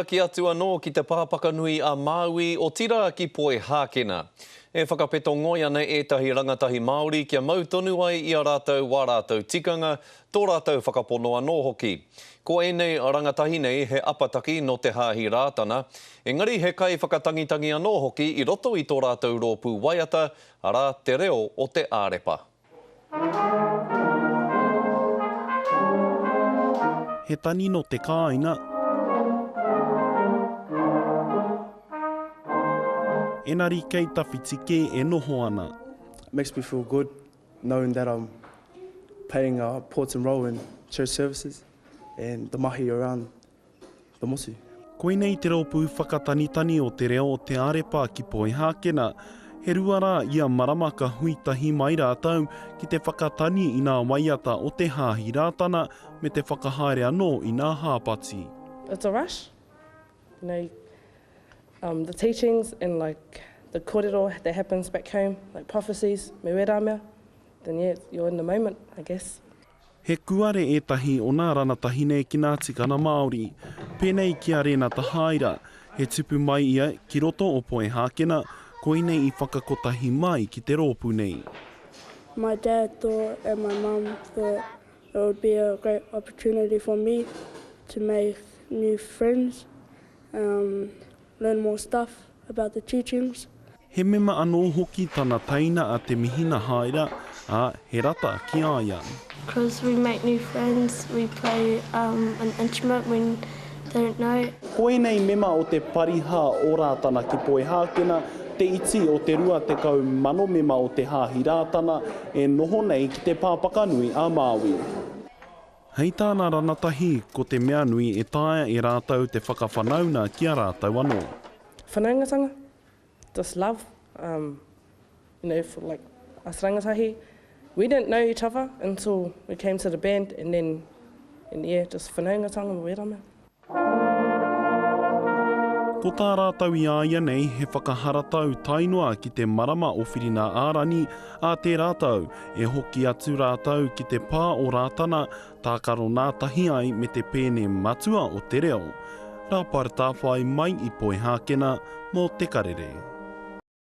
raki atu anō ki Te Pāpakanui a Māui, otirā ki Poihākena. E whakapeto ngoi ana ētahi rangatahi Māori kia mau tonu ai i a rātou wā rātou tikanga, tō rātou whakapono anō hoki. Ko ēnei rangatahi nei he apataki nō te Hāhi Rātana, engari he kaiwhakatangitangi anō hoki i roto i tō rātou rōpū waiata, arā, Te Reo o Te Ārepa. He tani no te kāinga. Enari kei tawhiti kē e noho ana. Makes me feel good knowing that I'm playing a important role in church services and the mahi around the motu. Koinei te rōpū whakatanitani o te reo o Te Arepa ki Poihākena. He rua rā ia marama ka hui tahi mai rātou ki te whakatani i nā waiata o te Hāhi Rātana me te whakahaere anō i nā hāpati. It's a rush, you know, um, the teachings and like the korero that happens back home, like prophecies, me wērā mea, then yeah, you're in the moment, I guess. He kuare ētahi o nā ranatahi nei ki nā tikana Māori. Pēnei ki a Rēnata Hāira, he tupu mai ia ki roto o Poihākena, koinei i whakakotahi mai ki te rōpū nei. My dad thought and my mum thought it would be a great opportunity for me to make new friends, um, learn more stuff about the teachings. He mema anō hoki tana teina a Te Mihina Haira, ā, he rata ki a ia. Cause we make new friends, we play um an instrument when they don't know. Ko ēnei mema o te Pariha o Rātana ki Poihākena, te iti o te 20,000 mema o te Hāhi Rātana e noho nei ki te Pāpakanui a Māui. Hei tāna ranatahi, ko te mea nui e taea e rātou te whakawhanauna ki a rātou anō. Whanaungatanga, just love, um, you know, for like us rangatahi, we didn't know each other until we came to the band and then, and yeah, just whanaungatanga me wērā mea. Ko tā rātou i a ia nei he whakaharatau tae noa ki te marama o Whiringa-ā-rangi, ā tērā tau, e hoki atu rātou ki te pā o Rātana, tākaro nātahi ai me te pēne matua o te reo, Rāpara Tāwhai mai i Poihākena mō Te Karere.